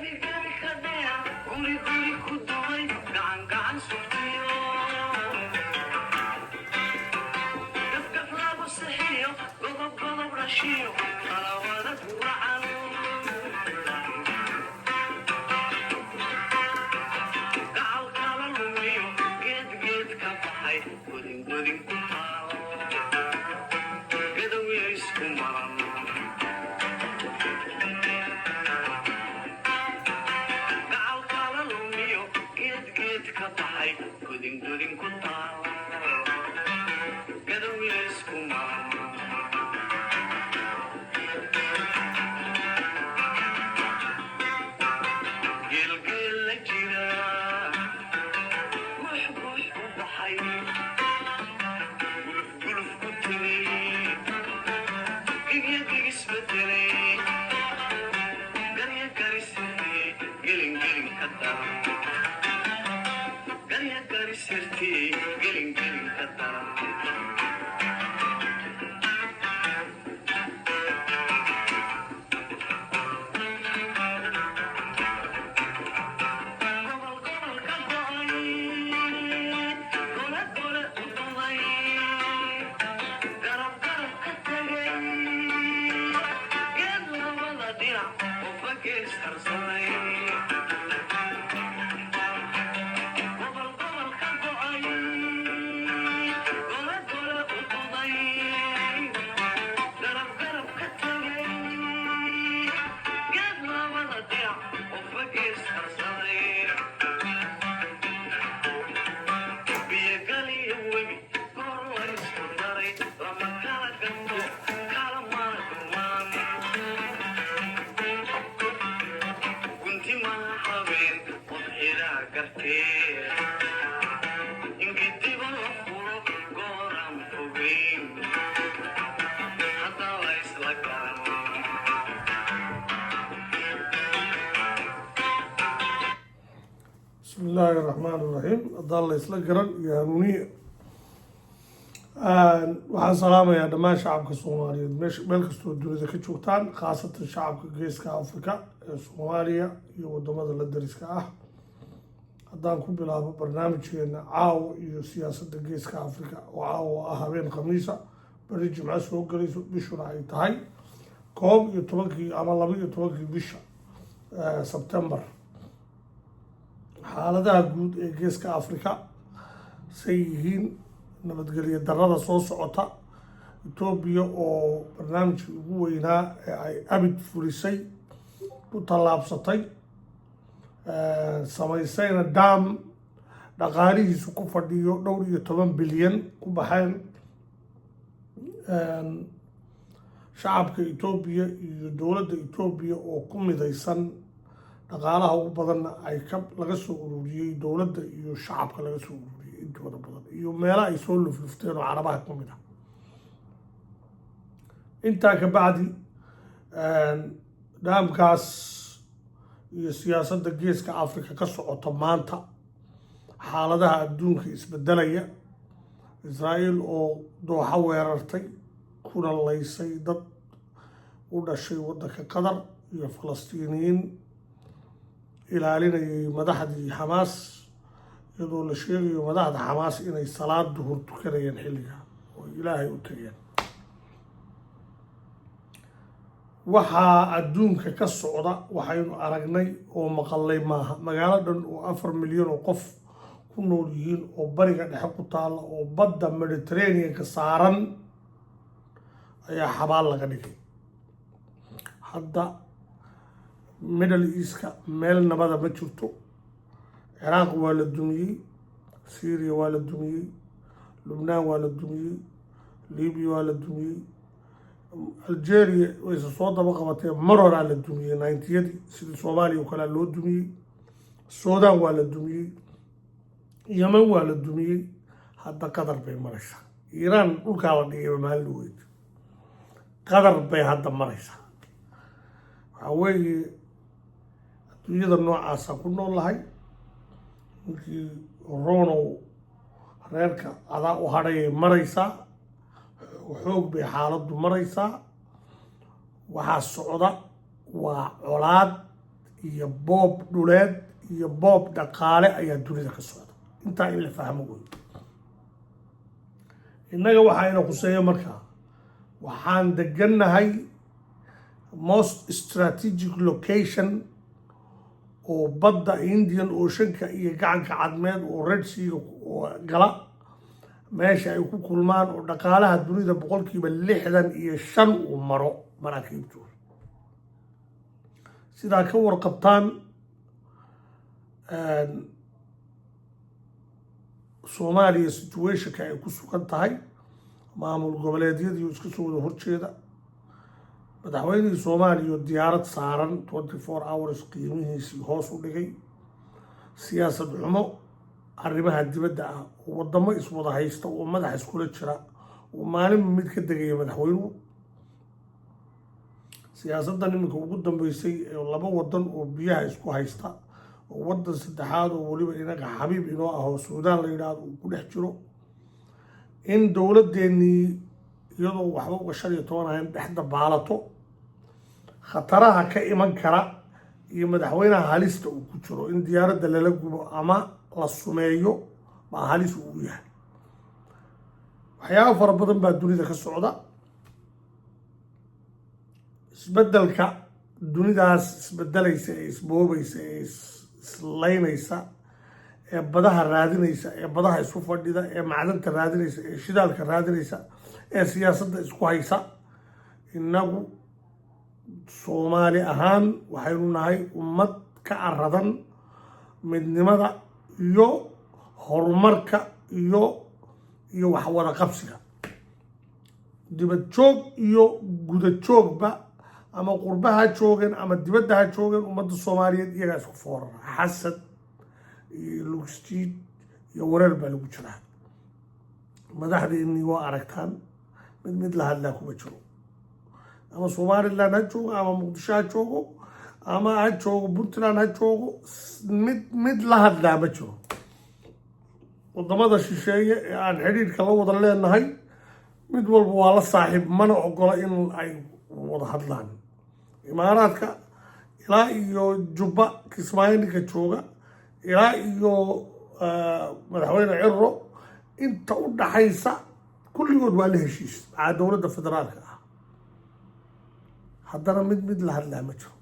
Gebi ka dheer, guri guri ku dumay, gacan gacan sugtiyo, gafgaf lagu sixiyo, godob godob dhashiyo, qalawada guracan. Gacal kala lumiyo, geed geed ka baxay, godin godin ku taal, gadowya isku maran. Gacal kala lumiyo, geed geed ka baxay, godin godin ku taal, gadowya isku maran. Geelgeel la jira, guux guux u baxay, guluf guluf ku tegay, gigya gigisbedelay, garya garisirtiyey, gelin gelin ka daran. Garya garisirtiyey, gelin gelin ka daran. Gobol gobol ka go'ay, gole gole u dumay, garab garab ka tegay, geed labada dhinac qofba gees harsaday. Gobol gobol ka go'ay, gole gole u duday, garab garab ka tegay, geed labada dhinac qofba gees harsaday. Biyogaliyo webi goor la isku daray, lama kala gato, kala mana dhumaan. Gunti maha habeen qof xilaa gartee, inkidiba la furo gooraan fogeyn, haddaa la isla garan. Bismi illaahi raxmaan iraxiim. Haddaan la isla garan iyo hanuuniye, waxaan salaamayaa dhammaan shacabka Soomaaliyeed meesha meel kastoo dunida ka joogtaan, khaasatan shacabka Geeska Africa ee Soomaaliya iyo wadamada la dariska ah. Haddaan ku bilaabo barnaamijkeena caawa iyo siyaasadda Geeska Africa, oo caawa ah habeen Khamiisa, beri Jimco soo gelayso, bishuna ay tahay 11-kii ama 12-kii bisha Sebtembar. Xaaladaha guud ee Geeska Africa say yihiin, nabadgelyo darada soo socota, Etoobiya oo barnaamijkii ugu weynaa ee ay abid fulisay ku tallaabsatay, samaysayna dam dhaqaalihiisu ku fadhiyo dhowr iyo toban bilyan ku baxeen, shacabka Etoobiya iyo dowladda Etoobiya oo ku midaysan, dhaqaalaha ugu badanna ay ka laga soo ururiyey dowladda iyo shacabka laga soo ururiyey intooda badan, iyo meelo ay soo luflufteen oo Carabaha ka mid ah. Intaa ka bacdi, dam-kaas iyo siyaasadda Geeska Africa ka socota maanta, xaaladaha adduunka isbedelaya, Israa'iil oo Dooxa weerartay kuna laysay dad u dhashay waddanka Qatar iyo Falastiiniyiin ilaalinayay madaxdii Xamaas, iyadoo la sheegayo madaxda Xamaas inay salaad duhur tukanayeen xilliga oo Ilaahay u tegeen. Waxaa adduunka ka socda waxaynu aragnay oo maqalay maaha. Magaalo dhan oo 4 milyan oo qof ku nool yihiin oo Bariga Dhexe ku taalla oo badda Mediterraneanka saaran ayaa xabaal laga dhigay. Hadda Middle Eastka meel nabada ma jirto. Ciraaq waa la dumiyey, Syria waa la dumiyey, Lubnaan waa la dumiyey, Libiya waa la dumiyey, Algeria wayse soo daba qabatee mar horaa la dumiyey, 90-yadii, sidii Soomaaliya oo kalea loo dumiyey. Sudan waa la dumiyey, Yemen waa la dumiyey, hadda Qatar bay maraysaa. Iiraan dhulkaa la dhigayba maalin dhaweyd, Qatar bay hadda maraysaa. Waxaa weeye adduunyada noocaasa ku nool lahay. Ninkii ronow reerka adaa u hadhayay maraysaa, xoog bay xaaladdu maraysaa. Waxaa socda waa colaad Iyo boob dhuleed iyo boob dhaqaale ayaa dunida ka socda. Intaa in la fahmo wey. Innaga waxaa ina khuseeya markaa, waxaan degannahay most strategic location oo badda Indian Oceanka iyo Gacanka Cadmeed oo Red Sea oo gala meesha ay ku kulmaan, oo dhaqaalaha dunida 65% uu maro maraakiibtooda. Sidaa ka warqabtaan, Soomaaliya situationka ay ku sugan tahay, maamul goboleedyadii iska soo wada horjeeda, madaxweynihii Soomaaliya oo diyaarad saaran 24 hours qiimihiisii hoos u dhigay, siyaasad xumo arrimaha dibadda ah oo waddamo iswada haysta oo madaxa iskula jira oo maalinba mid ka degaya madaxweynuhu, siyaasaddan iminka ugu dambeysay ee laba wadan oo biyaha isku haysta, oo waddan saddexaad oo weliba inaga xabiib inoo ah oo Suudaan la yidhaahdo uu ku dhex jiro, in dowladdeenii iyadoo waxba uga 15 ahayn dhex dabaalato, khataraha ka iman kara iyo madaxweynaha halista uu ku jiro in diyaaradda lala gubo ama la sumeeyo baa halis uu u yahay. Waxyaaba fara badan baa dunida ka socda. Isbeddelka dunidaas isbedelaysa ee isboobaysa ee islaynaysa ee badaha raadinaysa ee badaha isku fadhida ee macdanta raadinaysa ee shidaalka raadinaysa ee siyaasadda isku haysa, innagu Soomaali ahaan waxaynu nahay ummad ka aradan midnimada iyo horumarka iyo waxwada qabsiga. Dibad joog iyo guda joogba, ama qurba ha joogeen ama dibadda ha joogeen, ummadda Soomaaliyeed iyagaa isku foorara. Xasad iyo lugstiid iyo wareer baa lagu jiraa. Madaxdeennii waa aragtaan, mid mid la hadlaa kuma jiro. Ama Somaliland ha joogo, ama Muqdisho ha joogo, ama ha joogo Puntland ha joogo, mid mid la hadlaa ma jiro. Wadamada shisheeye ee aan xidhiidhka la wada leenahay, mid walba waa la saaxiib, mana ogola in ay wada hadlaan. Imaaraadka ilaa iyo Jubba, Kismaayo ninka jooga ilaa iyo madaxweyne Ciro inta u dhaxaysa, kulligood waa la heshiis macaa dowladda federaalka ah. Haddana mid mid la hadlaa ma jiro,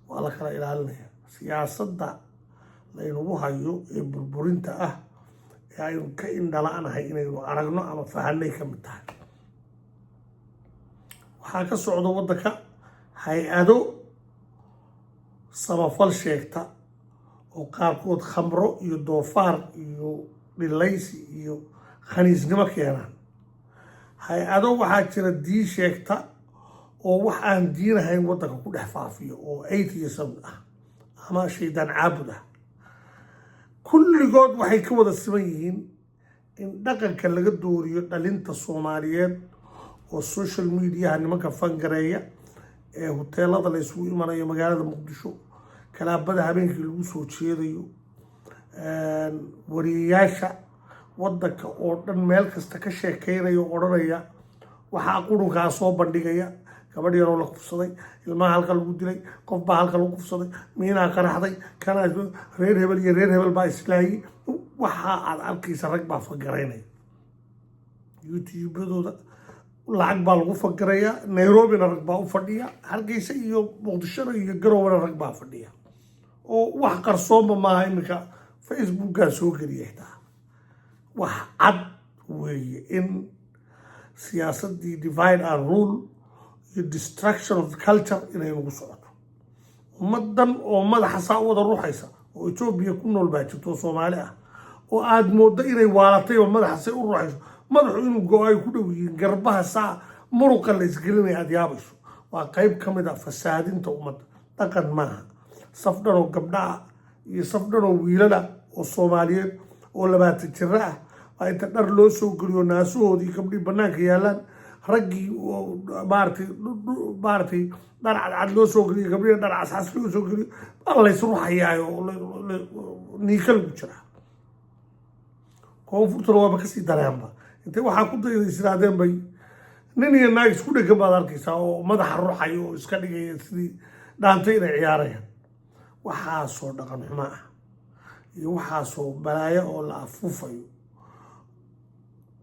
waa la kala ilaalinaya. Siyaasadda laynagu hayo ee burburinta ah ee aynu ka indhala-nahay inaynu aragno ama fahanay ka mid tahay. Waxaa ka socda waddanka hay-ado samafal sheegta oo qaarkood khamro iyo doofaar iyo dhilaysi iyo khaniisnimo keenaan. Hay-ado waxaa jira diin sheegta oo wax aan diinahayn waddanka ku dhex faafiyo oo atheism ah ama shaydaan caabud ah. Kulligood waxay ka wada siman yihiin in dhaqanka laga dooriyo dhalinta Soomaaliyeed, oo social mediaha nimanka fangareeya ee huteelada la isugu imanayo magaalada Muqdisho, kalaabada habeenkii lagu soo jeedayo, wariyeyaasha waddanka oo dhan meel kasta ka sheekeynaya oo odhanaya waxaa qurunkaa soo bandhigaya, gabadh yaroo la kufsaday, ilmaha halka lagu dilay, qof baa halka lagu kufsaday, miinaa qaraxday, kana reer hebel iyo reer hebel baa islaayay. Waxa aad arkaysa rag baa fangaraynaya. YouTubadooda lacag baa lagu fangarayaa. Nairobina rag baa u fadhiya, Hargeysa iyo Muqdishona iyo Garowana rag baa fadhiya, oo wax qarsoonba maaha. Iminka Facebookaa soo geliya xitaa, wax cad weeye in siyaasaddii divide and rule iyo destruction of culture inay nagu socoto. Ummaddan oo madaxa saa u wada ruuxaysa oo Etoobiya ku nool baa jirto, oo Soomaali ah, oo aada mooddo inay waalatay, oo madaxa say u ruuxayso, madaxu inuu go ay ku dhow yihiin, garbaha saa muruqa la isgelinaya, aada yaabayso. Waa qayb ka mid ah fasaadinta ummadda. Dhaqan maaha. Saf dhan oo gabdha ah iyo saf dhan oo wiilala oo Soomaaliyeed oo 20 jiro ah waa inta dhar loo soo geliyo, naasuhoodii gabdhii banaanka yaalaan, raggii maaragtay dhar cadcad loo soo geliyo, gabdhihii dhar cascas loo soo geliyo, baa lays ruxayaayo, niika lagu jiraa. Koonfurtuna waaba kasii dareenba. Intay waxaa ku dayday isiraahdeen bay nin iyo naag isku dhegan baad arkaysaa oo madaxa ruxayo oo iska dhigaya sidii dhaantay inay ciyaarayaan. Waxaasoo dhaqan xumo ah iyo waxaasoo balaayo oo la afuufayo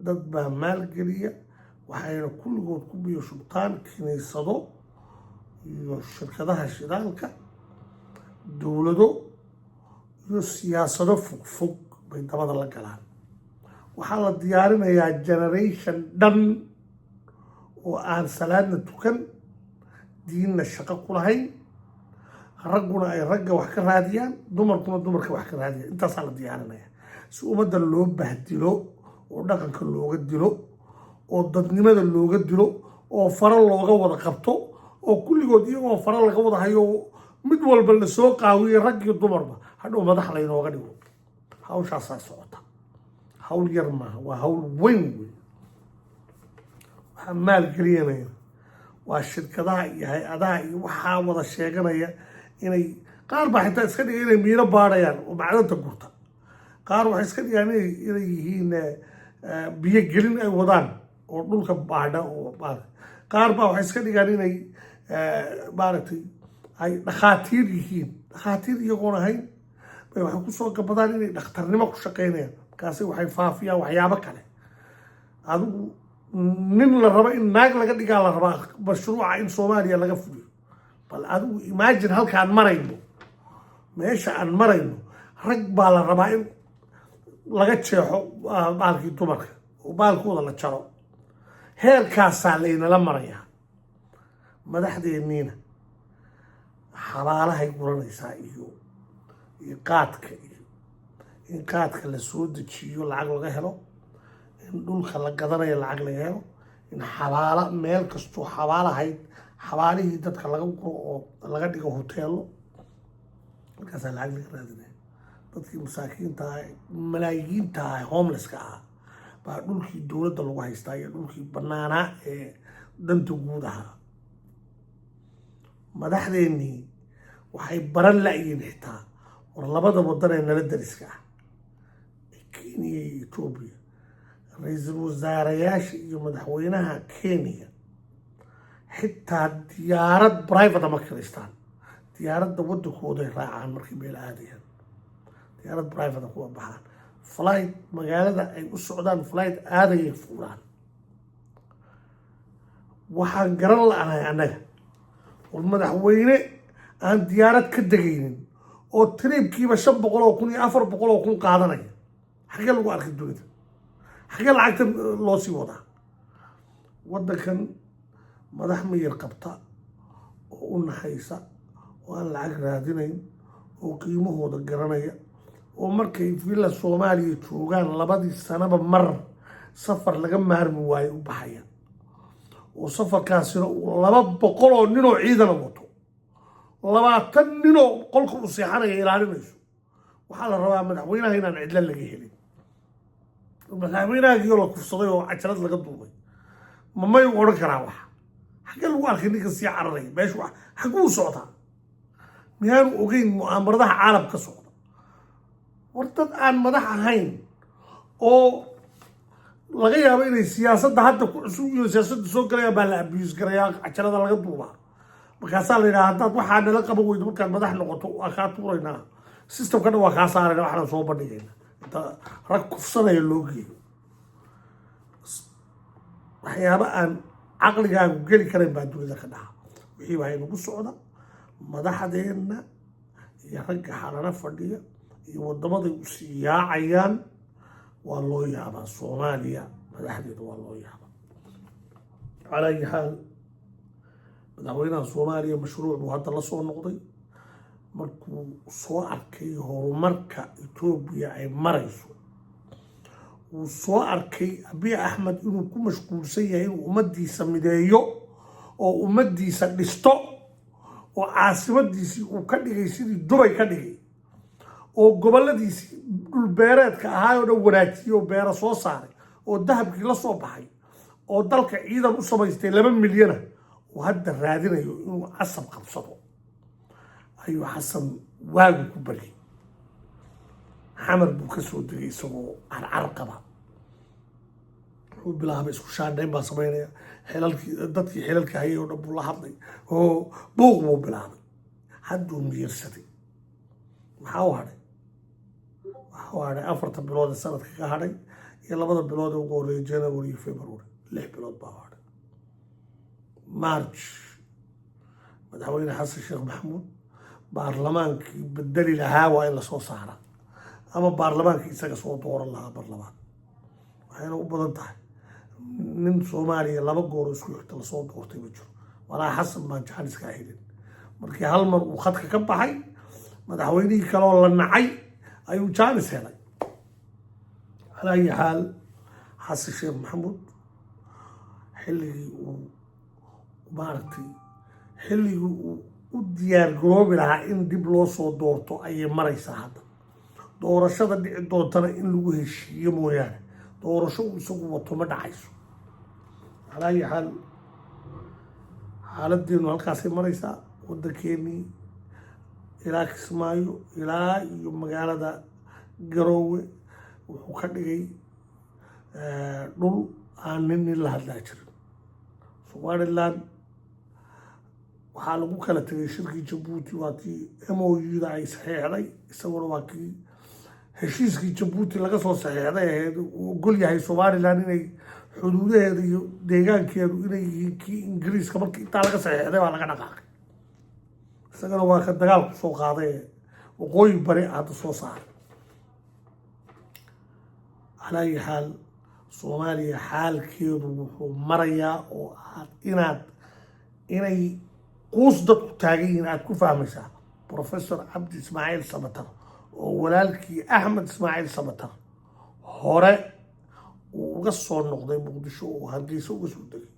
dad baa maalgeliya, waxayna kulligood ku biyo shubtaan kiniisado iyo shirkadaha shidaalka, dowlado iyo siyaasado fogfog bay dabada la galaan. Waxaa la diyaarinayaa generation dhan oo aan salaadna tukan, diinna shaqo ku lahayn, ragguna ay ragga wax ka raadiyaan, dumarkuna dumarka wax ka raadiyaan. Intaasaa la diyaarinaya si ummadda loo bahdilo oo dhaqanka looga dilo oo dadnimada looga dilo oo faro looga wada qabto, oo kulligood iyagoo faro laga wada hayo, mid walba lasoo qaawiyey, rag iyo dumarba, hadhow madax laynooga dhigo. Hawshaasaa socota. Hawl yar maaha, waa hawl weyn wey. Waxaa maalgelinaya waa shirkadaha iyo hay-adaha iyo waxaa wada sheeganaya inay, qaar baa xitaa iska dhigay inay miino baadhayaan oo macdanta gurta. Qaar waxay iska dhigaan inay yihiin biyo gelin ay wadaan oo dhulka baadha oo qaar baa waxay iska dhigaan inay maaragtay ay dhakhaatiir yihiin. Dhakhaatiir iyagoon ahayn bay waxay kusoo gabadaan inay dhakhtarnimo ku shaqeynayaan. Markaasi waxay faafiyaan waxyaabo kale. Adigu nin la rabo in naag laga dhigaa la rabaa mashruuca in Soomaaliya laga fuliyo. Bal adigu imagine halkaan marayno, meesha aan marayno. Rag baa la rabaa in laga jeexo baalkii dumarka oo baalkooda la jaro. Heerkaasaa laynala marayaa. Madaxdeenniina xabaalahay guranaysaa iyo qaadka, iyo in qaadka la soo dejiyo lacag laga helo, in dhulka la gadanayo lacag laga helo, in xabaala meel kastoo xabaalahayd xabaalihii dadka laga guro oo laga dhigo hoteelo. Markaasaa lacag laga raadinaya. Dadkii masaakiinta ah, malaayiinta ah, homelesska ah baa dhulkii dowladda lagu haystaa iyo dhulkii banaanaa ee danta guud ahaa. Madaxdeennii waxay baran la'yiin xitaa war labada wadan ee nala dariska ah ee Kenya iyo Etoobiya, ra-iisul wasaarayaasha iyo madaxweynaha Kenya xitaa diyaarad private ma kiraystaan. Diyaaradda waddankooday raacaan markay meel aadayaan. Diyaarad private kuwa baxaan, flight magaalada ay u socdaan, flight aadayay fuulaan. Waxaan garan la'nahay annaga, war madaxweyne aan diyaarad ka degaynin oo trip-kiiba 500,000 iyo 400,000 qaadanaya, xagee lagu arkay dunida? Xagee lacagta loo sii wadaa? Waddankan madax miyir qabta oo u naxaysa oo aan lacag raadinayn oo qiimahooda garanaya, oo markay Villa Soomaaliya joogaan labadii sanaba mar safar laga maarmi waayo u baxaya, oo safarkaasina uu 200 oo ninoo ciidana wato, 20 ninoo qolka uu seexanaya ilaalinayso. Waxaa la rabaa madaxweynaha inaan cidlo laga helin. Madaxweynahagiio la kufsaday oo cajalad laga duubay, mamay u odhan karaa wax? Xaggee lagu arkay ninka sii cararaya? Meeshu xagguu u socdaa? Miyaanu ogeyn mu'aamaradaha caalam ka socda? War dad aan madax ahayn oo laga yaabo inay siyaasadda hadda ku cusub iyo siyaasadda soo galayaan baa la abuse garayaa, cajalada laga duubaa. Markaasaa la yidhaha, haddaad waxaa nala qaban weydo, markaad madax noqoto waa kaa tuuraynaa, systemka dhan waa kaa saarayna, waxaan soo bandhigayna inta rag kufsanaya loo geeyo. Waxyaaba aan caqligaagu geli karayn baa dunida ka dhaca. Wixii baa inagu socda. Madaxdeenna iyo ragga xalana fadhiya iyo waddamaday usii yaacayaan waa loo yaabaa. Soomaaliya madaxdeeda waa loo yaabaa. Calaa ayi xaal, madaxweynaha Soomaaliya mashruuc buu hadda la soo noqday markuu soo arkay horumarka Etoobiya ay marayso. Uu soo arkay Abiy Axmed inuu ku mashquulsan yahay inuu ummaddiisa mideeyo oo ummaddiisa dhisto, oo caasimadiisii uu ka dhigay sidii Dubay ka dhigay, oo goboladiisii dhulbeereedka ahaa oo dhan wanaajiyey oo beero soo saaray oo dahabkii la soo baxay oo dalka ciidan u samaystay 2 milyana, uu hadda raadinayo inuu Casab qabsado, ayuu Xasan waagu ku baryay. Xamar buu ka soo degay isagoo carcar qaba. Wuxuu bilaabay isku shaandhayn baa samaynaya. Xilalkii, dadkii xilalka hayay oo dhan buu la hadlay oo buuq buu bilaabay. Hadduu miyirsaday. Maxaa u hadhay? Waxaa u hadhay 4ta bilood ee sanadka ka hadhay iyo 2da bilood ee ugu horreeya, January iyo February. 6 bilood baa u hadhay. March Madaxweyne Xasan Sheekh Maxamuud baarlamaankii bedeli lahaa waa in lasoo saaraa, ama baarlamaankii isaga soo dooran lahaa mar labaad. Waxayna u badan tahay nin Soomaaliya laba gooro isku xigta lasoo doortay ma jiro. Walaa Xasan baan jaaniskaa helin. Markii hal mar uu khadka ka baxay, madaxweynihii kaleoo la nacay ayuu jaanis helay. Calaa ayi xaal, Xasan Sheekh Maxamuud xilligii uu maaragtay, xilligii uu u diyaar garoobi lahaa in dib loo soo doorto ayay maraysaa hadda. Doorashada dhici doontana in lagu heshiiyo mooyaane, doorasho uu isagu wato ma dhacayso. Calaa ayi xaal, xaaladeenu halkaasay maraysaa. Waddankeenii ilaa Kismaayo ilaa iyo magaalada Garoowe wuxuu ka dhigay dhul aan nin nin la hadlaa jirin. Somaliland waxaa lagu kala tegay shirkii Jabuuti. Waa kii MOU-da ay saxiixday, isaguna waa kii heshiiskii Jabuuti laga soo saxiixday ahayd uu ogol yahay Somaliland inay xuduudaheeda iyo deegaankeedu inay yihiin kii Ingiriiska. Markii intaa laga saxiixday baa laga dhaqaaqay. Isagana waa ka dagaalku soo qaaday ee waqooyi bari hadda soo saaray. Calaa ayi xaal, Soomaaliya xaalkeedu wuxuu marayaa oo aad inaad inay quus dadku taagan yihiin aad ku fahmaysaa. Professor Cabdi Ismaaciil Samatar oo walaalkii Axmed Ismaaciil Samatar hore uu uga soo noqday Muqdisho oo Hargeysa uga soo degay,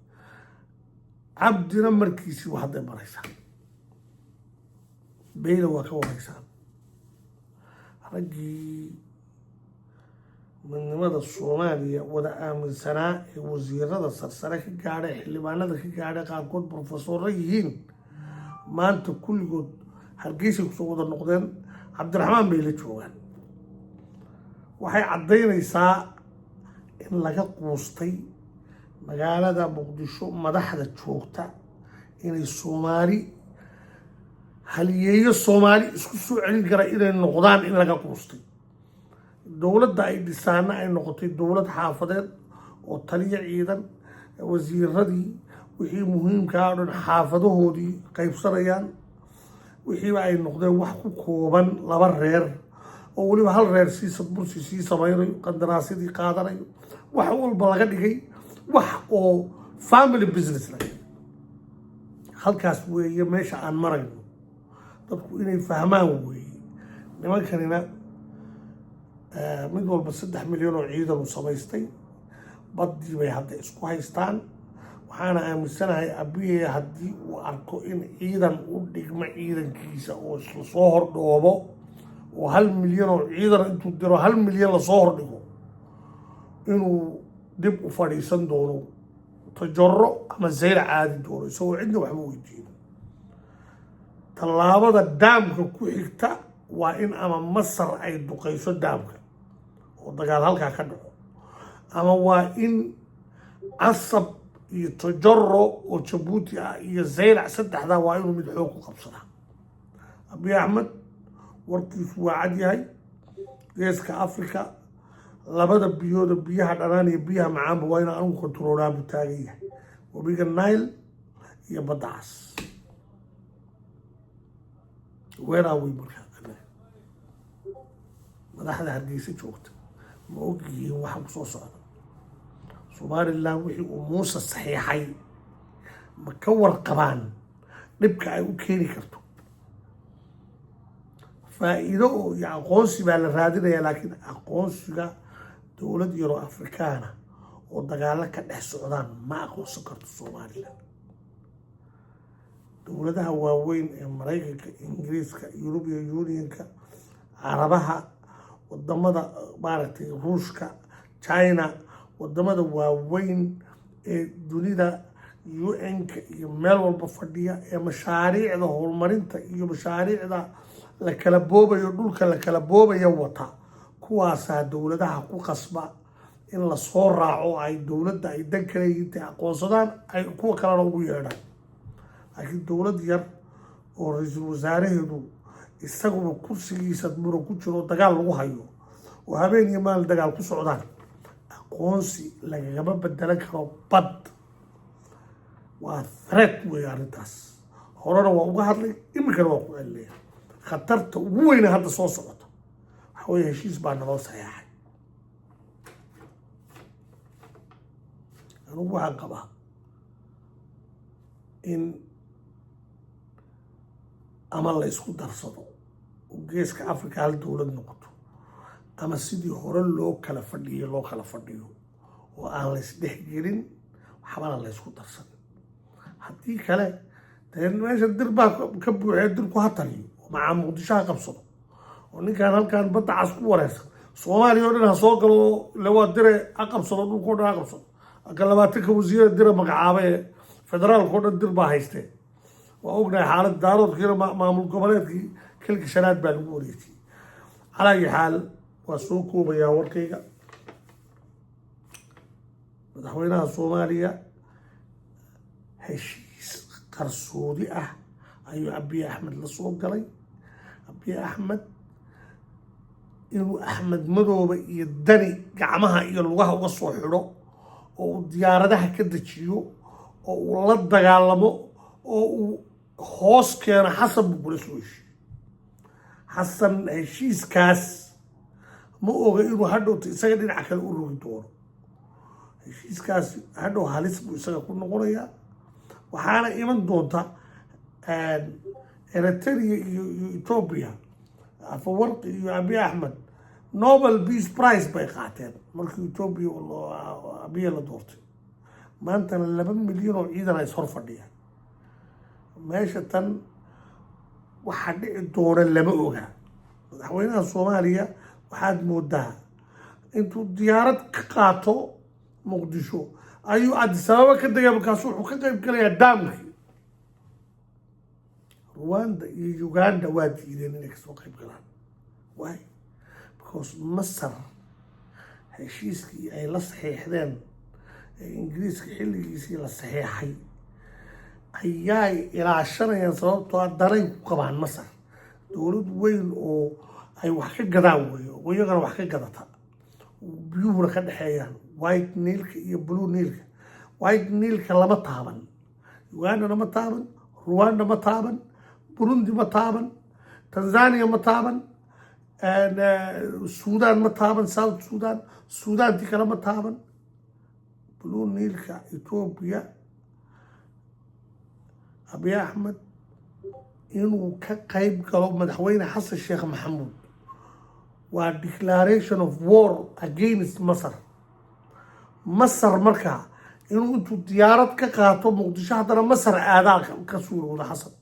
Cabdina markiisii hadday maraysaa. Beyla waa ka wareysaan raggii midnimada Soomaaliya wada aaminsanaa ee wasiirada sarsare ka gaadhay, xildhibaanada ka gaadhay, qaarkood profesorro yihiin. Maanta kulligood Hargeysay kusoo wada noqdeen, Cabdiraxmaan bay la joogaan. Waxay caddaynaysaa in laga quustay magaalada Muqdisho madaxda joogta inay Soomaali haliyeeyo Soomaali isku soo celin kara inay noqdaan, in laga quustay. Dowladda ay dhisaana ay noqotay dowlad xaafadeed oo taliyo ciidan, wasiiradii, wixii muhiimkaa o dhan xaafadahoodii qaybsanayaan, wixiiba ay noqdeen wax ku kooban laba reer, oo weliba hal reer sii sadbursi sii samaynayo, qandaraasyadii qaadanayo, wax walba laga dhigay wax oo family business laga dhigay. Halkaas weeye meesha aan marayno, dadku inay fahmaan weeye. Nimankanina mid walba 3 milyan oo ciidan uu samaystay, baddii bay hadda isku haystaan. Waxaana aaminsanahay Abiye haddii uu arko in ciidan u dhigmo ciidankiisa oo lasoo hordhoobo, oo 1 milyan oo ciidan intuu diro 1 milyan lasoo hordhigo, inuu dib u fadhiisan doono Tajoro ama Zayla caadi doono isagoo cidna waxba weydiino. Tallaabada daamka ku xigta waa in ama Masar ay duqayso daamka oo dagaal halkaa ka dhaco, ama waa in Casab iyo Tajoro oo Jabuuti ah iyo Zaylac, saddexdaa waa inuu mid xoog ku qabsadaa. Abiy Axmed warkiisu waa cad yahay. Geeska Africa labada biyooda, biyaha dhanaan iyo biyaha macaanba, waa inaan anigu kontaroolaa buu taagan yahay, webiga Nile iyo Badda Cas. Weeraa wey. Markaa anaga madaxda Hargeysa joogta ma og yihiin waxa kusoo socda Somaliland? Wixii uu Muuse saxiixay ma ka warqabaan dhibka ay u keeni karto? Faa'iido oo iyo aqoonsi baa la raadinayaa, laakiin aqoonsiga dowlad yaroo Afrikaana oo dagaalo ka dhex socdaan ma aqoonsan karto Somaliland. Dowladaha waaweyn ee Maraykanka, Ingiriiska, European Unionka, Carabaha, wadamada maaragtay, Ruushka, China, wadamada waaweyn ee dunida, UN-ka iyo meel walba fadhiya ee mashaariicda horumarinta iyo mashaariicda la kala boobayo, dhulka la kala boobaya wata, kuwaasaa dowladaha ku qasba in lasoo raaco, ay dowladda ay dan kale intay aqoonsadaan ay kuwa kalena ugu yeedhaan. Laakiin dowlad yar oo ra-iisul wasaaraheedu Isaguba kursigiisa muran ku jiro, dagaal lagu hayo oo habeen iyo maalin dagaal ku socdaan, aqoonsi lagagama bedelan karo bad. Waa threat weeye arrintaas. Horena waa uga hadlay, iminkana waa ku celinaya. Khatarta ugu weyne hadda soo socota waxa weye heshiis baa naloo saxeexay. Anugu waxaan qabaa in ama la isku darsado oo Geeska Africa hal dowlad noqoto, ama sidii hore loo kala fadhiyay loo kala fadhiyo oo aan la isdhex gelin, waxbana la isku darsan. Haddii kale dee meesha Dir baa ka buuxee, Dirku ha taliyo oo macaa Muqdisho ha qabsado, oo ninkaan halkaan Badda Cas ku wareersan Soomaaliya oo dhan ha soo galo. Ile waa Dire, ha qabsado dhulka o dhan, ha qabsado aka 20-ka wasiira Dira magacaaba ee federaalka o dhan Dir baa haystee. Waa ognahay xaalad Daaroodkiina maamul goboleedkii Kilka Shanaad baa lagu wareejiyey. Calaa ayi xaal, waa soo koobayaa warkayga. Madaxweynaha Soomaaliya heshiis qarsoodi ah ayuu Abiy Axmed la soo galay. Abiy Axmed inuu Axmed Madoobe iyo Dani gacmaha iyo lugaha uga soo xidho oo uu diyaaradaha ka dejiyo oo uu la dagaalamo oo uu hoos keeno Xasan buu kula soo heshiiyey. Xasan heshiiskaas ma oga inuu hadhowta isaga dhinaca kale u rogi doono. Heshiiskaas hadhow halis buu isaga ku noqonayaa. Waxaana iman doonta Eritrea iyo Ethiopia. Afawarqi iyo Abiy Axmed Nobel Peace Prize bay qaateen markii Ethiopia Abiy la doortay. Maantana 2 milyan oo ciidan ay ishor fadhiyaan meesha. Tan waxaa dhici doona lama oga. Madaxweynaha Soomaaliya waxaad moodaa intuu diyaarad ka qaato Muqdisho ayuu Addis Ababa ka degaya, markaasu wuxuu ka qayb galayaa daamkii. Rwanda iyo Uganda waa diideen inay kasoo qayb galaan. Why? Because Masar heshiiskii ay la saxiixdeen ee Ingiriiska xilligiisii la saxiixay ayay ilaashanayaan, sababtoo ah danay ku qabaan. Masar dowlad weyn oo ay wax ka gadaan weyo, oo iyagana wax ka gadata, biyuhuna ka dhexeeyaan, White Nileka iyo Blue Nileka. White Nileka lama taaban, Ugandana ma taaban, Rwanda ma taaban, Burundi ma taaban, Tanzania ma taaban, Sudan ma taaban, South Sudan, Sudaantii kale ma taaban. Blue Nileka Ethiopia, Abiy Axmed inuu ka qayb galo madaxweyne Xasan Sheekh Maxamuud waa declaration of war against Masar. Masar markaa inuu intuu diyaarad ka qaato Muqdisho haddana Masar aadaa ka suurowda Xasan,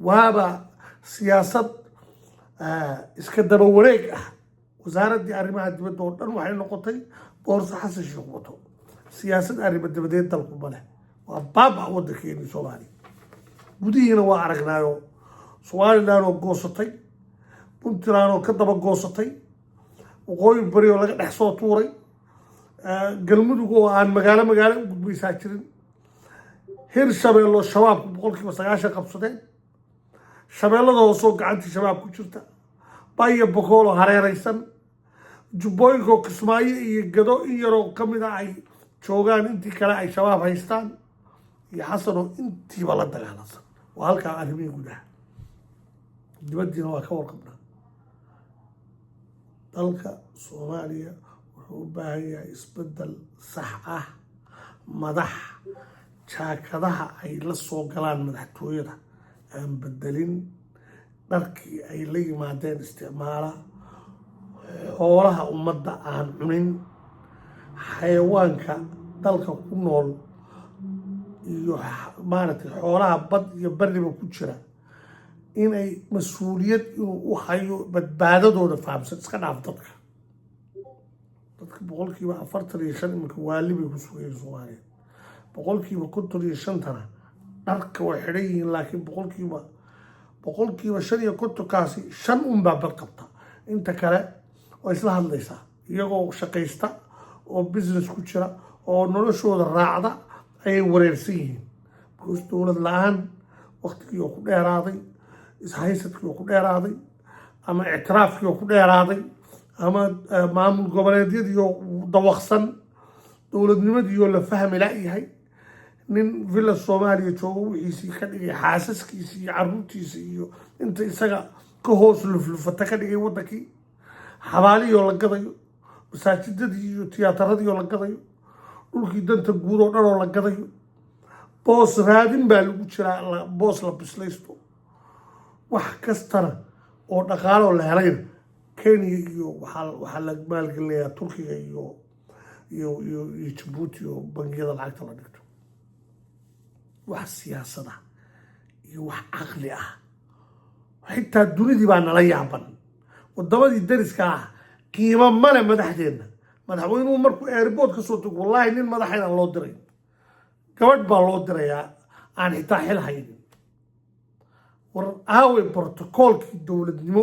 waaba siyaasad iska daba wareeg ah. Wasaaraddii arrimaha dibadda oo dhan waxay noqotay boorso Xasan Sheekh wato. Siyaasad arrimo dibadeed dalku ma leh, waa baaba waddankeeni Soomaaliya. Gudihiina waa aragnaayo, Somaliland oo goosatay, Puntland oo ka daba goosatay, Waqooyi Bari oo laga dhex soo tuuray, Galmudug oo aan magaalo magaalo u gudbaysaa jirin, Hirshabeello Shabaabku 90% qabsadeen, Shabeellada hoosoo gacantii Shabaab ku jirta, Baya Bokool oo hareeraysan, Jubbooyinka oo Kismaayo iyo Gado in yaroo ka mid a ay joogaan, intii kale ay Shabaab haystaan, iyo Xasan oo intiiba la dagaalansan. Waa halkaa arrimihii gudaha. Dibaddiina waa ka warqabnaa. Dalka Soomaaliya wuxuu u baahan yahay isbeddel sax ah, madax jaakadaha ay la soo galaan madaxtooyada aan bedelin, dharkii ay la yimaadeen isticmaala, xoolaha ummadda aan cunin, xayawaanka dalka ku nool iyo maaragtay xoolaha bad iyo bariba ku jira inay mas-uuliyad inuu u hayo badbaadadooda fahamsan. Iska dhaaf dadka. Dadka 45% iminka waali bay ku sugayeen Soomaaliya, 55%-na dharka way xidhan yihiin, laakiin 55%-kaasi shan unbaa bad qabta. Inta kale waa isla hadlaysaa, iyagoo shaqaysta oo business ku jira oo noloshooda raacda ayay wareersan yihiin, because dowlad la-aan waqtigii oo ku dheeraaday. Ishaysadkii oo ku dheeraaday, ama ictiraafkii oo ku dheeraaday, ama maamul goboleedyadii oo dawaqsan, dowladnimadii oo la fahmi la-yahay. Nin Villa Soomaaliya joogo wixiisii ka dhigay, xaasaskiisii iyo caruurtiisi iyo inta isaga ka hoos luflufata ka dhigay waddankii, xabaalihii oo la gadayo, masaajidadii iyo tiyaataradii oo la gadayo, dhulkii danta guud oo dhan oo la gadayo. Boos raadin baa lagu jiraa, boos la bislaysto. Wax kastana oo dhaqaaloo la helayna Kenya iyo waxaa la maalgelinayaa Turkiga iyo Jabuuti oo bangiyada lacagta la dhigto. Wax siyaasada iyo wax caqli ah xitaa dunidii baa nala yaaban. Wadamadii dariska ah qiimo male madaxdeenna. Madaxweynuhu markuu airport ka soo tago, wallaahi nin madaxaynaan loo diray, gabadh baa loo dirayaa aan xitaa xil haynin. War aawey brotocoolkii dowladnimo?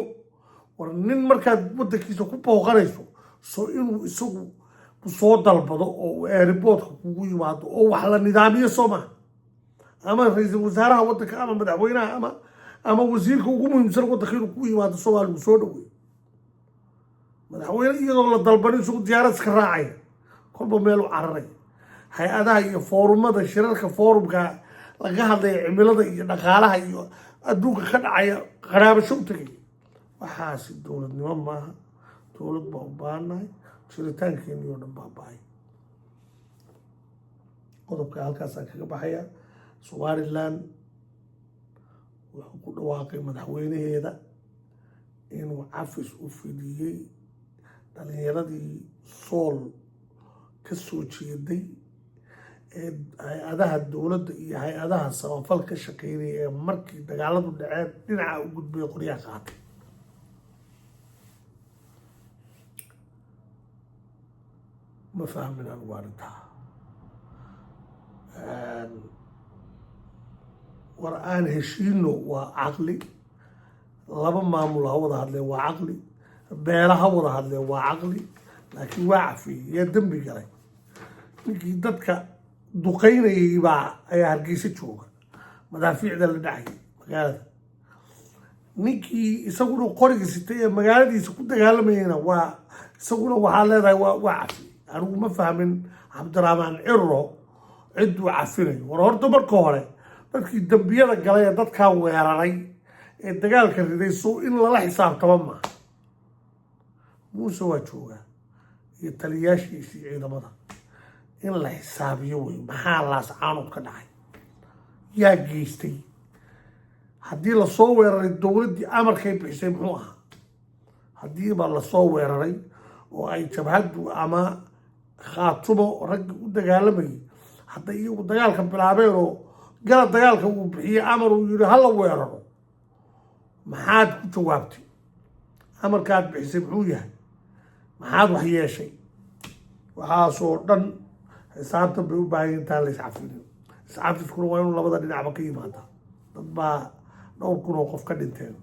War nin markaad waddankiisa ku booqanayso, soo inuu isagu ku soo dalbado oo uu airportka kugu yimaado oo wax la nidaamiyo soo maha? Ama ra-iisul wasaaraha waddanka ama madaxweynaha ama wasiirka ugu muhiimsan waddanka inuu kugu yimaado soomaa lagu soo dhaweeyo. Madaxweyne iyadoo la dalbanin isagu diyaarad iska raacaya, kolba meel u cararaya, hay-adaha iyo foorumada, shirarka foorumka laga hadlaya cimilada iyo dhaqaalaha iyo adduunka ka dhacaya qaraabasho u tegaya. Waxaasi dowladnimo maaha. Dowlad baa u baahannahay. Jiritaankeeni oo dhan baa bahay. Qodobka halkaasaan kaga baxayaa. Somaliland wuxuu ku dhawaaqay madaxweynaheeda inuu cafis u fidiyey dhalinyaradii Sool ka soo jeeday ee hay-adaha dowladda iyo hay-adaha samafal ka shaqeynaya ee markii dagaaladu dhaceen dhinaca u gudbay, qoryaha qaatay. Ma fahmin anigu arrintaa. War aan heshiino waa caqli, laba maamul ha wada hadleen waa caqli, beela ha wada hadleen waa caqli, laakiin waa cafiyey. Yaa dembi galay? Ninkii dadka duqeynayay baa ayaa Hargeysa jooga, madaafiicda la dhacayay magaalada. Ninkii isaguna qoriga sitay ee magaaladiisa ku dagaalamayayna waa isaguna waxaa leedahay waa cafiyey. Anigu ma fahmin Cabdiraxmaan Ciro cidduu cafinayo. War horta marka hore dadkii dambiyada galay ee dadkaa weeraray ee dagaalka riday soo in lala xisaabtamo maaha? Muuse waa joogaa iyo taliyaashiisii ciidamada, in la xisaabiyo wey. Maxaa Laascaanood ka dhacay? Yaa geystay? Haddii lasoo weeraray, dowladdii amarkay bixisay muxuu ahaa? Haddiiba lasoo weeraray oo ay jabhaddu ama Khaatumo raggii u dagaalamayay hadday iyagu dagaalka bilaabeen oo gala dagaalka uu bixiyey amar uu yihi hala weeraro, maxaad ku jawaabtay? Amarkaad bixisay muxuu yahay? Maxaad wax yeeshay? Waxaasoo dhan xisaabtan bay u baahan intaan la iscafinin. Iscafiskuna waa inuu labada dhinacba ka yimaadaa. Dad baa dhowr kun oo qof ka dhinteen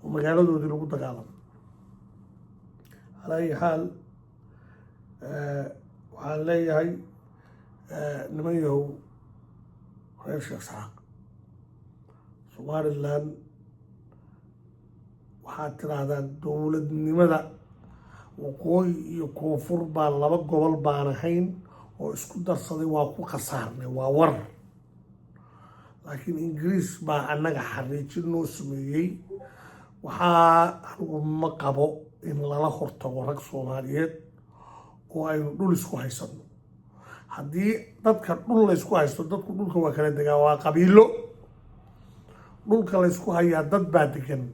oo magaaladoodii lagu dagaalamay. Calaa ayi xaal, waxaan leeyahay niman yahow reer Sheekh Saxaaq, Somaliland waxaad tidhaahdaan dowladnimada waqooyi iyo koonfur baa laba gobol baan ahayn oo isku darsaday, waa ku khasaarnay, waa war. Laakiin Ingiriis baa annaga xariijin noo sameeyey. Waxaa anigu ma qabo in lala hortago rag Soomaaliyeed oo aynu dhul isku haysano. Haddii dadka dhul laysku haysto, dadku dhulka waa kala degaa, waa qabiilo. Dhulka laysku hayaa dad baa degan.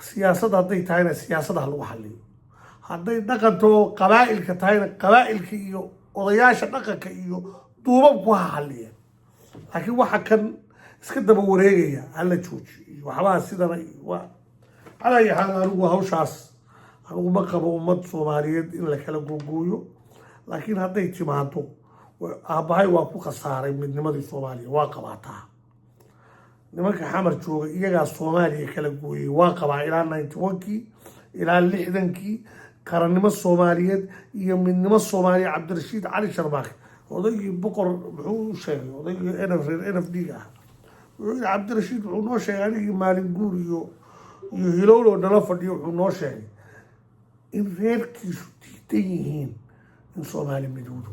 Siyaasad hadday tahayna siyaasadaha lagu xaliyo. Hadday dhaqanto qabaa'ilka tahayna qabaa'ilka iyo odayaasha dhaqanka iyo duubabku ha xaliyeen. Laakiin waxa kan iska daba wareegaya hala joojiyo iyo waxbaha sidana iyo waa calaa ayi xaal, anigu hawshaas anigu ma qabo ummad Soomaaliyeed in la kala googooyo. Laakiin hadday timaado, aabbahay waa ku khasaaray midnimadii Soomaaliya, waa qabaataa. Nimanka Xamar jooga iyagaa Soomaaliya kala gooyey, waa qabaa. Ilaa 91-kii ilaa 60-kii qarannimo Soomaaliyeed iyo midnimo Soomaaliya, Cabdirashiid Cali Sharmaake, odaygii boqor, muxuu u sheegay odaygii NF reer NFD ga ah? Wuxuu yidhi Cabdirashiid wuxuu noo sheegay, anigii Maalin Guur iyo Hilowlow nala fadhiyo, wuxuu noo sheegay in reerkiisu diidan yihiin in Soomaali midowdo.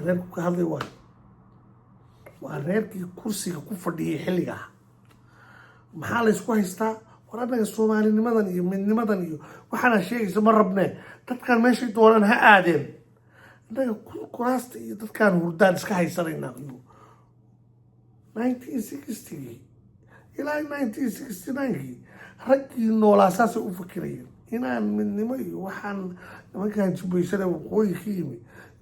Reerku ka hadlay waayo waa reerkii kursiga ku fadhiyay xilligaa. Maxaa la ysku haystaa? War annaga soomaalinimadan iyo midnimadan iyo waxaana sheegaysa ma rabnee, dadkan meeshay doonaan ha aadeen, annaga kuraasta iyo dadkaan hurdaan iska haysanaynaa. Iyo 1960-gii ilaa 1969-kii raggii noolaa saasay u fikirayeen, inaan midnimo iyo waxaan nimankan jibbaysana waqooyi ka yimi,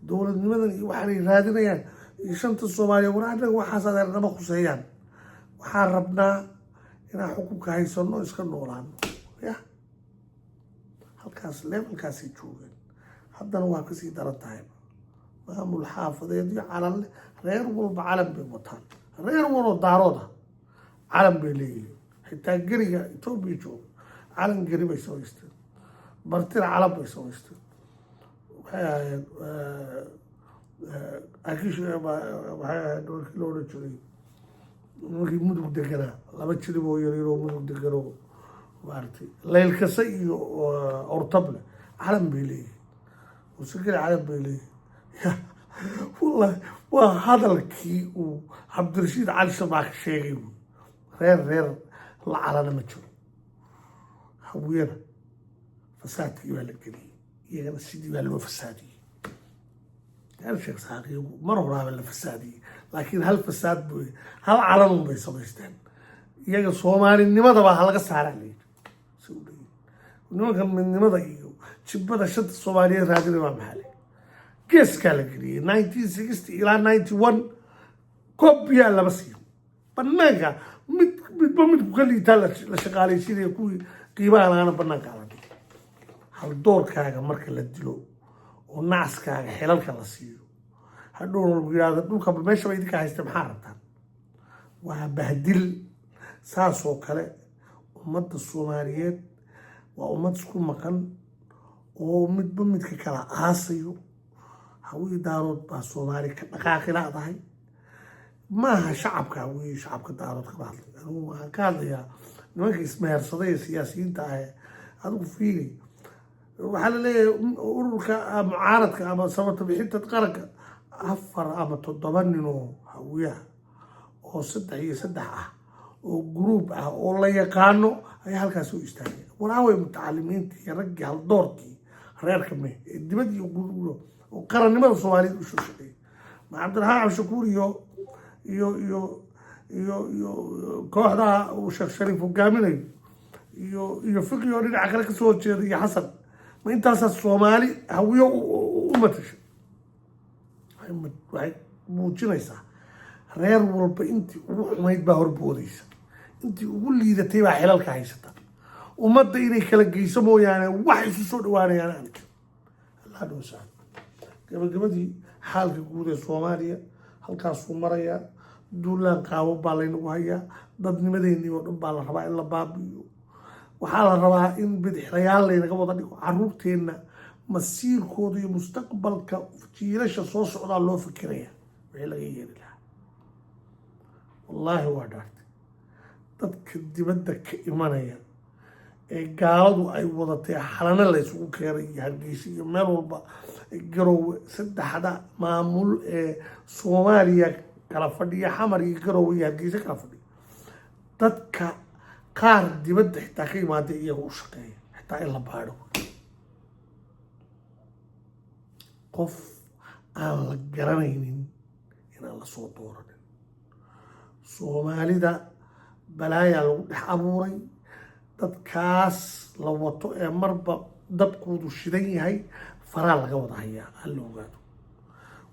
dowladnimadan iyo waxaanay raadinayaan iyo shanta Soomaaliya. War annaga waxaas adeer nama khuseeyaan, waxaan rabnaa inaan xukunka haysano, iska noolaano. Ya halkaas levelkaasay joogeen. Haddana waa kasii daran tahay. Maamul xaafadeedyo calan leh, reer walba calan bay wataan, reer waloo Daarood ah calan bay leeyihiin. Xitaa geriga Etoobiya jooga calan geri bay samaysteen, Bartina calan bay samaysteen. Waxay ahaayeen akish, waxay ahayd markii la odhan jiray markii Mudug deganaa, laba jirib oo yaryaroo Mudug deganoo maaragtay Leylkase iyo Ortable calan bay leeyihiin, Wasageli calan bay leeyihiin. Wallahi waa hadalkii uu Cabdirashiid Cali Sharmaake sheegay wy. Reer reer la calana ma jiro. Hawiyana fasaadkii baa la geliyey, iyagana sidii baa loo fasaadiyey. Hal Sheekh Saaqiyagu mar horaaba la fasaadiyey, laakiin hal fasaad bu hal calanun bay samaysteen. Iyaga soomaalinimadaba ha laga saaraa layidhi. Si u dhayin nimankan midnimada iyo jibbada shanta Soomaaliyeed raadinay waa maxaa? Geeskaa la geliyey 1960 ilaa 91, koobiyaa lama siiyo banaanka. Mid midba midku ka liitaa la shaqaalaysiinaya, kuwii qiimaha lahaana banaanka la dhigay. Haldoorkaaga marka la dilo oo nacaskaaga xilalka la siiyo, hadhowna lagu yidhahdo dhulkaba meeshaba idinka haysta, maxaa rabtaan? Waa bahdil. Saasoo kale ummadda Soomaaliyeed waa ummad isku maqan oo midba midka kala aasayo. Hawiye Daarood baa Soomaali ka dhaqaaqi laadahay. Maaha shacabka Hawiye, shacabka Daarood kama hadlay anigu. Waxaan ka hadlayaa nimanka ismehersaday ee siyaasiyiinta ah. Adigu fiiri, waxaa la leeyahay ururka mucaaradka ama sababta bixinta qaranka, afar ama toddoba nin oo Hawiyaha oo saddex iyo saddex ah oo group ah oo la yaqaano ayaa halkaas u istaagay. Waraaway mutacalimiintii iyo raggii haldoorkii reerka me ee dibad iyo guruuro oo qarannimada Soomaaliyeed u soo shaqeeyay? Ma Cabdiraxmaan Cabdishakuur iyo kooxda uu Sheekh Shariif hogaaminayo iyo Fiqi oo dhinaca kale kasoo horjeeda iyo Xasan, ma intaasaa Soomaali Hawiyo u matashay? Waxay muujinaysaa reer walba intii ugu xumayd baa horboodaysa, intii ugu liidatay baa xilalka haysata. Ummadda inay kala geyso mooyaane wax isu soo dhawaanayaan aan jirin. Allah noo sahlo. Gabagabadii, xaalka guud ee Soomaaliya halkaasuu marayaa. Duulaan qaabo baa laynagu hayaa, dadnimadeennii oo dhan baa la rabaa in la baabi'iyo. Waxaa la rabaa in bidixlayaal laynaga wada dhigo. Caruurteenna masiirkooda iyo mustaqbalka jiilasha soo socdaa loo fikiraya wixii laga yeeli lahaa. Wallaahi waa dhaartay, dadka dibadda ka imanaya ee gaaladu ay wadatay, Xalano la isugu keenay iyo Hargeysa iyo meel walba, Garoowe, saddexda maamul ee Soomaaliya kala fadhiya, Xamar iyo Garoowe iyo Hargeysa kala fadhiya, dadka qaar dibadda xitaa ka yimaada iyaga u shaqeeya, xitaa in la baadho qof aan la garanaynin inaan la soo dooranin. Soomaalida balaayaa lagu dhex abuuray. Dadkaas la wato ee marba dabkoodu shidan yahay faraa laga wada hayaa, hala ogaado.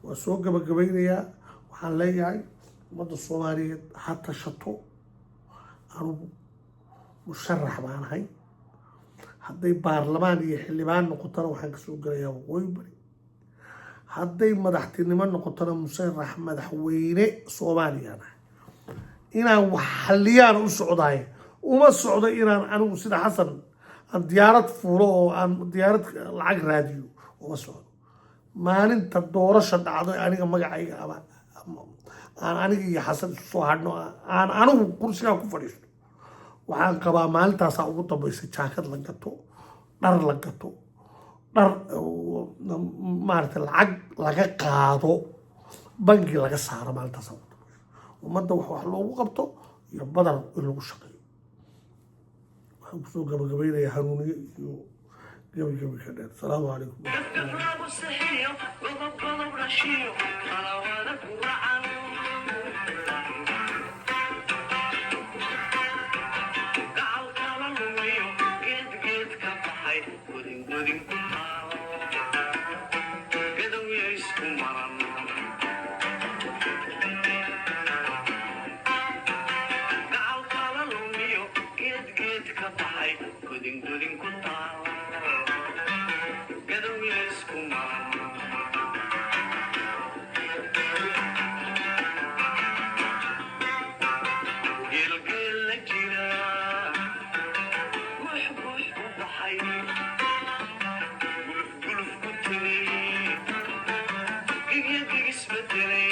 Waa soo gabagabaynayaa. Waxaan leeyahay ummadda Soomaaliyeed ha tashato. Anugu musharax baan ahay. Hadday baarlamaan iyo xildhibaan noqotona waxaan kasoo gelayaa Waqooyi Bari. Hadday madaxtinimo noqotona musharax madaxweyne Soomaaliyaan ahay. Inaan wax xalliyaan u socdaay, uma socdo inaan anigu sida Xasan aan diyaarad fuulo oo aan diyaarad lacag raadiyo, uma socdo. Maalinta doorasha dhacdo aniga magacayga ama Aan aniga iyo Xasan isu soo hadhno, aan anigu kursigaa ku fadhiisto. Waxaan qabaa maalintaasaa ugu dambaysa jaakad la gato, dhar la gato, dhar maarata, lacag laga qaado, bangi laga saaro. Maalintaasa ugu dambaysa ummadda wax loogu qabto iyo badar in lagu shaqeeyo. Waxaan kusoo gabagabaynayaa Hanuuniye iyo gabigabi ka dheer. Asalaamu calaykum. Gafgaf lagu sixiyo, godob godob dhashiyo, qalawada guracan. Gacal kala lumiyo, geed geed ka baxay, godin godin ku taal, gadowya isku maran. Gacal kala lumiyo, geed geed ka baxay, godin godin ku taal, gadowya isku maran. Geelgeel la jira, guux guux u baxay, guluf guluf ku tegay, gigya gigisbedelay,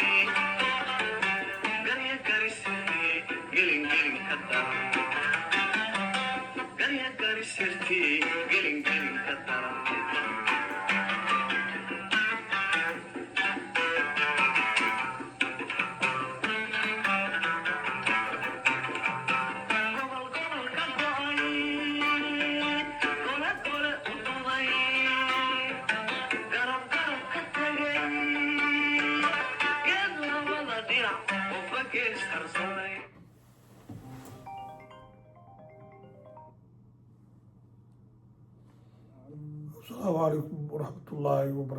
garya garisirtiyey, gelin gelin ka daran. Garya garisirtiyey, gelin gelin ka daran. Gobol gobol ka go'ay, gole gole u duday, garab garab ka tegay, geed labada dhinac qofba gees harsaday. Asalaamu calaykum waraxmatullaahi wabarakatu.